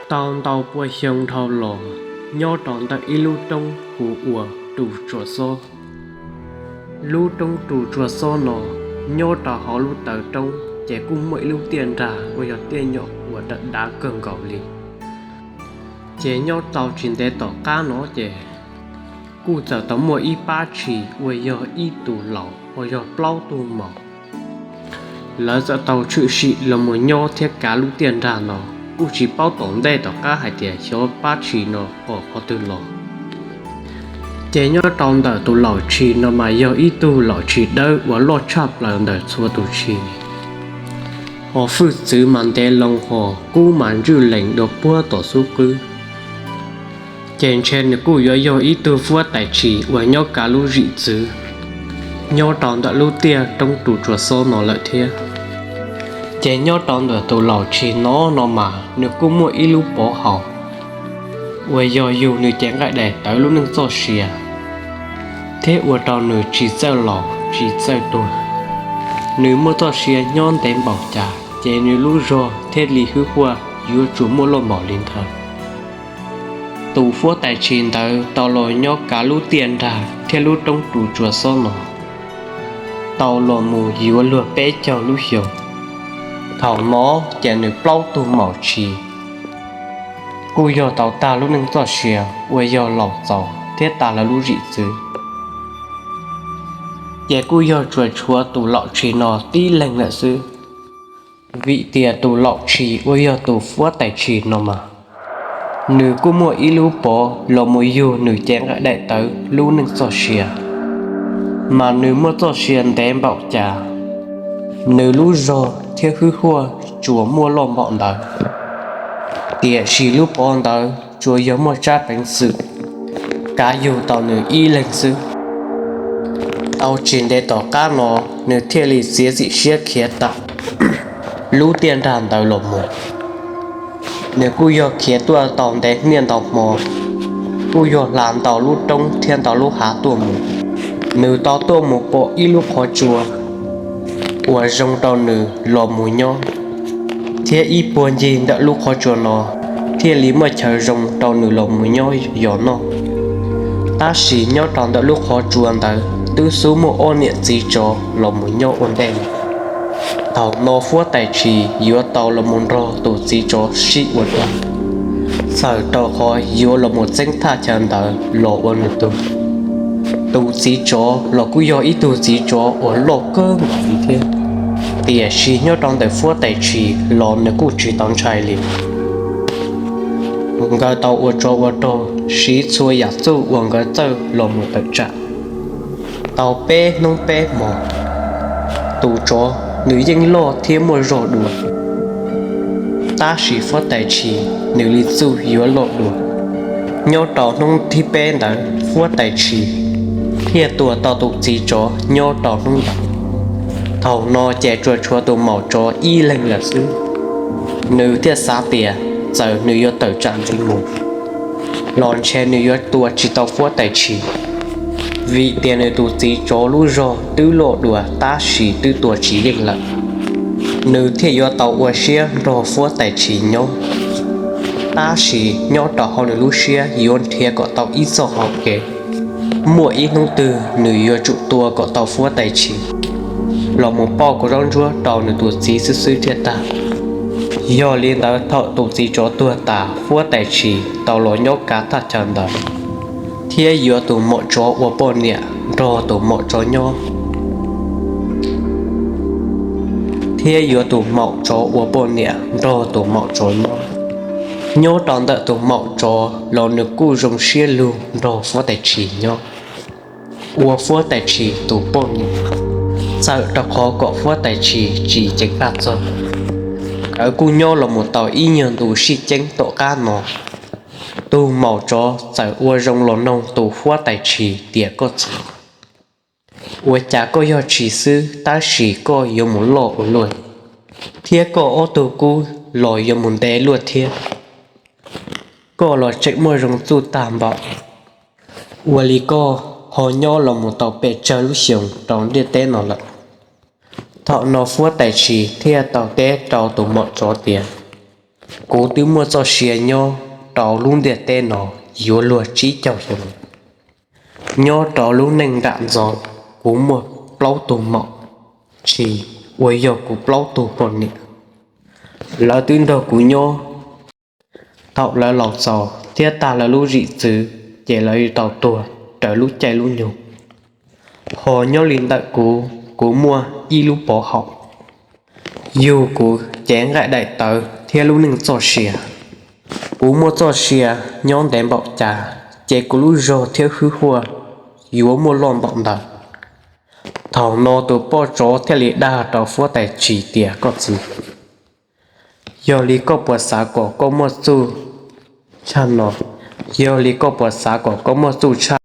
Tau ntau pua xyoo dhau los, nyob rau ntawm ib lub roob hu ua Tus Tsuas Xob. Lub roob Tus Tsuas Xob no nyob rau hauv lub taw roob ces kuj muaj ib lub tiaj nrag uas yog tiaj nyom uas dav dav kawg nkaus li. Ces nyob tau tsis ntev tom qab no ces kuj txawm tau muaj ib pab tshis uas yog ib tug laus uas yog plaub tug maum. Lawv txawm tau tshwm sim los mus nyob thiab kav lub tiaj nrag no, kuj tsis paub tom ntej tom qab hais tias xyov pab tshis no pom qhov twg los. Ces nyob rau ntawm tus laus tshis no mas yog ib tug laus tshis dawb uas loj tshaj plaws ntawm txhua tus tshis. Hos hwj txwv mas ntev loo hos kub mas ntswj lees dua puag tom xub qwb. Ces ntshe nws kuj yuav yog ib tug fuab tais tshis uas nyob kav lub zim txwv nyob rau ntawm lub tiaj roob Tus Tsuas Xob no lawm thiab. Ces nyob rau ntawm tus laus tshis no no mas nws kuj muaj ib lub pov haum uas yog yug nws cev nqaij daim tawv lub neej txoj sia, thiab ua rau nws tsis txawj laus tsis txawj tuag. Nws muaj txoj sia nyob ntev npaum cas ces nws lub zog thiaj li hwj huaj yuav tsuas muaj loj npaum li ntawd. Tus fuab tais tshis ntawd tau los nyob kav lub tiaj nrag thiab lub roob Tus Tsuas Xob no tau los mus yuav luag peb caug lub xyoos. Thaum no ces nws plaub tug maum tshis kuj yog tau tag lub neej txoj sia uas yog laus txaus thiab tag lawv lub zim txwv. Ces kuj yog tsuas tshuav tus laus tshis no tib leeg lawm xwb. Vim tias tus laus tshis uas yog tus fuab tais tshis no mas nws kuj muaj ib lub pov los mus yug nws cev nqaij daim tawv lub neej txoj sia, mas nws muaj txoj sia ntev npaum cas, nws lub zog thiab hwj huaj tsuas muaj loj npaum ntawd. Tiam sis lub pov ntawd tsuas yog muaj tsab peev xwm kav yug tau nws ib leeg xwb. Tau tsis ntev tom qab no, nws thiaj li txiav txim siab khiav tawm lub tiaj nrag ntawd los mus. Nws kuj yog khiav tuaj tau ntev niaj ntau hmo, kuj yog hla ntau lub roob thiab ntau lub hav tuaj mus. Nws tau tuaj mus pom ib lub qhov tsua uas zoo rau nws los mus nyob, thiab ib puag ncig ntawm lub qhov tsua no thiaj li muaj chaw zoo rau nws los mus nyob yos noj. Tab sis nyob rau ntawm lub qhov tsua ntawd twb xub muaj ob niam txiv tsov los mus nyob ua ntej. Thaum no fuab tais tshis yuav tau los mus nrog tus txiv tsov sib ua rog, txhawm rau qhov yuav los mus txeeb thaj chaw ntawd los ua nws tug. Tus txiv tsov los kuj yog ib tug txiv tsov uas loj kawg nkaus li thiab, tiam sis nyob rau ntawm fuab tais tshis los nws kuj tsis tau ntshai li. Nkawd tau ua tsov ua rog siv txhua yam txuj uas nkawd txawj los mus tawm tsam. Tau peb hnub peb hmo, tus tsov nws yeej loj thiab muaj zog dua, tab sis fuab tais tshis nws li txuj yuav loj dua. Nyob rau hnub thib peb ntawd fuab tais tshis thiaj tua tau tus txiv tsov nyob rau hnub ntawd. Thaum no ces tsuas tshuav tus maum tsov ib leeg lawm xwb. Nws thiaj xav tias txawm nws yuav tawm tsam ntxiv mus los ntshe nws yuav tua tsis tau fuab tais tshis, vim tias nws tus txiv tsov lub zog twb loj dua tab sis twb tua tsis yeej lawm. Nws thiaj yuav tau ua siab nrog fuab tais tshis nyob, tab sis nyob rau hauv nws lub siab yuav nrhiav kom tau ib txoj hauv kev. Muaj ib hnub twg nws yuav tsum tua kom tau fuab tais tshis los mus pauj kuv zaub ntsuab rau nws tus txiv xwb xwb thiaj tag. Yog li ntawd thaum tus txiv tsov tuag tas fuab tais tshis tau los nyob kav thaj chaw ntawd, thiab yuav tus maum tsov ua poj niam nrog tus maum tsov nyob, thiab yuav tus maum tsov ua poj niam nrog tus maum tsov nyob. Nyob rau ntawm tus maum tsov los nws kuj zoo siab lug nrog fuab tais tshis nyob, ua fuab tais tshis tus poj niam, txhawm rau qhov kom fuab tais tshis tsis ceev faj txog. Nkawd kuj nyob los mus tau ib nyuag ntu sib ceeb tom qab no, tus maum tsov txawm ua zoo los noog tus fuab tais tshis tias, Koj txiv, ua cas koj yog tshis xwb tab sis koj yuav mus loj ua luaj, thiab koj ob tug kub los yuav mus ntev luaj thiab? Koj los tseem muaj zoo txuj tag npaum, ua li koj ho nyob los mus tau pes tsawg lub xyoos rau ntiaj teb no lawm? Thaum no fuab tais tshis thiaj tau teb rau tus maum tsov tias, Kuv twb muaj txoj sia nyob rau lub ntiaj teb no yuav luag tsib caug xyoo. Nyob rau lub neej nram ntxov, kuv muaj plaub tug maum, tsis, uas yog kuv plaub tug poj niam. Lawv twb nrog kuv nyob. Thaum lawv laus txaus thiab tag lawv lub zim txwv, ces lawv tau tuag raws lub caij lub nyoog. Ho nyob li ntawm kuv, kuv muaj ib lub pov haum, yug kuv cev nqaij daim tawv thiab lub neej txoj sia. Kuv muaj txoj sia nyob ntev npaum cas, ces kuv lub zog thiab hwj huaj yuav muaj loj npaum ntawd. Thaum no tus poj tsov thiaj li dag rau huab tais tsis tias, koj txiv, yog li koj puas xav kom koj muaj txuj tshaj no? Yog li koj puas xav kom koj muaj txuj